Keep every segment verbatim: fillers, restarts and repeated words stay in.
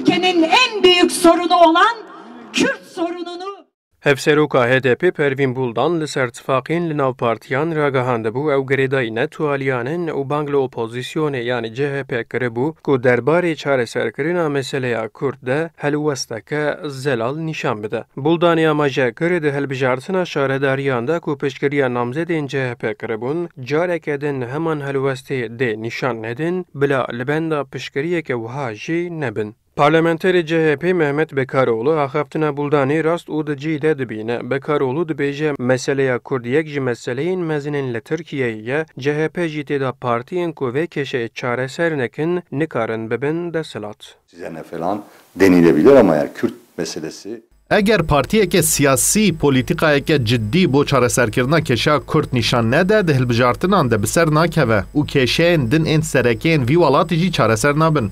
Ülkenin en büyük sorunu olan Kürt sorununu Hevseroka H D P Pervîn Buldan li ser tifaqên li nav partiyan ragihandibû, ew girêdayî ne tu aliyan in û bang li opozîsyonê yanî C H P kiribû ku derbarê çareserkirina meseleya Kurd de helwesteke zelal nîşan bide. Buldanê amaje kir, di hilbijartina şaredariyan de ku piştgiriya namzedên C H P kiribûn, careke din heman helwestê dê nîşan nedin, bila li benda piştgiriyeke wiha jî nebin. Parlamenterê C H P Mehmet Bekaroğlu axaftina Buldanê rast û di cî de dibîne. Bekaroğlu dibêje, meseleya Kurd yek ji meseleyên mezin in li Tirkiyeyê ye, C H P jî tê de partiyên ku vê kêşeyê çareser nekin, nikarin bibin desthilat. Size ne falan denilebilir ama yani Kürt meselesi Eger partiyeke siyasî polîtîkayeke cidî bo çareserkirina kêşeya Kurd nîşan nede, di hilbijartinan de bi ser nakeve û kêşeyên din ên sereke yên vî welatî jî çareser nabin.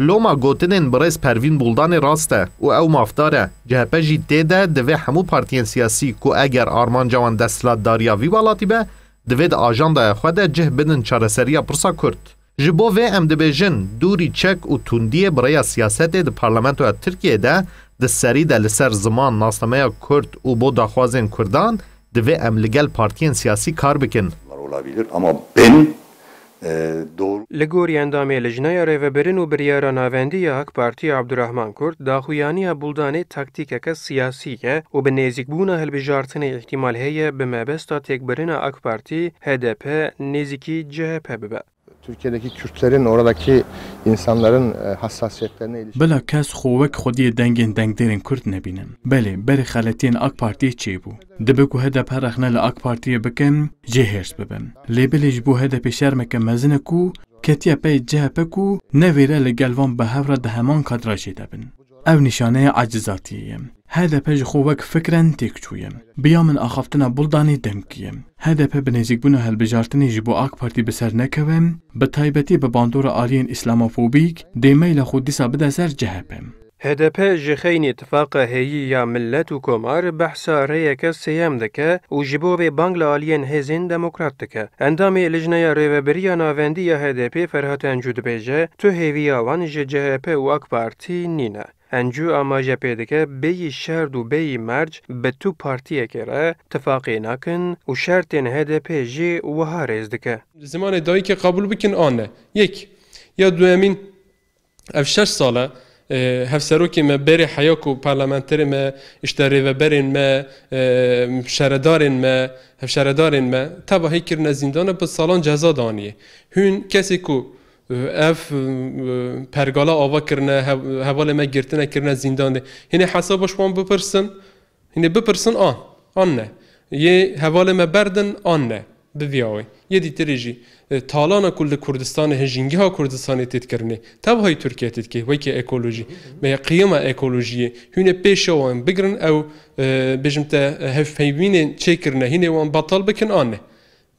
Loma gotinên birêz Pervîn Buldanê rast e û ew mafdar e. C H P jî tê de, divê hemû partiyên siyasî ku eger armanca wan desthilatdariya vî welatî be, divê di ajandaya xwe de cih bidin çareseriya pirsa Kurd. Ji bo vê em dibêjin, dûrî çek û tundiyê bi rêya siyasetê di parlamentoya Tirkiyeyê de di serî de li ser ziman, nasnameya Kurd û bo daxwazên Kurdan, divê em li gel partiyên siyasî kar bikin. Olabilir ama ben, e, doğru Li gorî endamê Lijneya Rêvebirin û Biryara Navendî ya AK Partî Abdurrahman Kurd, daxuyaniya Buldanê taktîkeke siyasî ye û bi nêzîkbûna hilbijartinê îhtimal heye bi mebesta têkbirina AK Partî, H D P nêzîkî C H P bibe. Türkiye'deki Kürtlerin, oradaki insanların, e, hassasiyetlerine ilişkin Bila kes xwe wek xwediyê dengên dengdêrên Kurd nebîne. Belê, berê xeletiyên AK Partiyê çêbû. Dibe ku H D P rexne li AK Partiyê bike, jê hêrs bibe. Lê belê ji bo H D P şermeke mezin e ku ketiye pey C H P ku nevêre li gel van bi hev re di heman kadrajê de bin. Ev nîşaneya acizatiyê ye. H D P ji xwe wek fikren têk çûye. Bi ya min axaftina Buldanê demkî ye. H D P bi nêzîkbûna hilbijartinê ji bo AK Partî bi ser nekeve, bi taybetî bi bandora aliyên îslamofobîk, dê meyla xwe dîsa bide ser C H P. H D P ji xeynî tifaqa heyî ya milet û komar behsa rêyeke sêyem dike û ji bo vê bang li aliyên hêzên demokrat dike. Endamê Lijneya Rêvebiriya Navendî ya H D P Ferhat Encû dibêje, tu hêviya wan ji C H P û AK Partî nîne. Encû amaje pê dike, bêyî şerd û bêyî merc bi tu partiyekê re tifaqê nakin û şertên H D P jî wiha rêz dike. Zimanê dayikê qebûl bikin an ne. Yek. Ya duyemîn, ev şeş sal e, e, hevserokê me berê heya ku parlamenterê me, işte rêveberên me, e, şeredarên me, hevşeredarên me, tevahî kirine zîndana, bi salan ceza daniye. Hûn kesê ku, e, ev, e, pergala ava kirine, hev-, hevalê me girtine kirine zîndanê. Hînê hesaba ji wan bipirsin, hînê bipirsin an, an ne. Yê hevalê me berdin an ne. Bi vî awê. Yê dîtirê jî, e, talana ku li Kurdistanê, hejîngeha Kurdistanê tê dikirinê, tevahî Tirkiye tê dike, wekî ekolojî. Me qiyama ekolojiyê. Hûn ê pêşa wan bigirin ew, e, bêjim te, e, hevpeymînên çêkirine, hînê wan betal bikin an ne.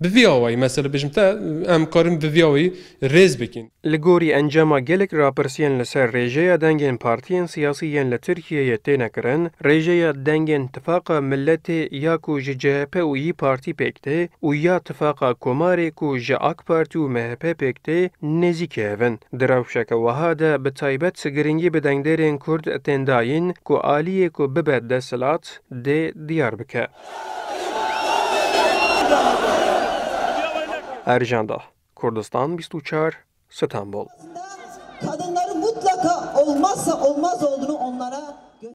Bi vî awayî, mesela bêjim te, em karin bi vî awayî rêz bikin. Li gorî encama gelek rapirsiyên li ser rêjeya dengên partiyên siyasî yên li Tirkiyeyê têne kirin, rêjeya dengên Tifaqa Miletê ya ku ji C H P û YÎ Partî pêk tê û ya Tifaqa Komarê ku ji AK Partî û M H P pêk tê, nêzîkî hev in. Di rewşeke wiha de bi taybet giringî bi dengdêrên Kurd tên dayîn ku aliyê ku bibe desthilat dê diyar bike. Ercan Dah, Kurdistan bîst û çar, Stenbol. Kadınları mutlaka olmazsa olmaz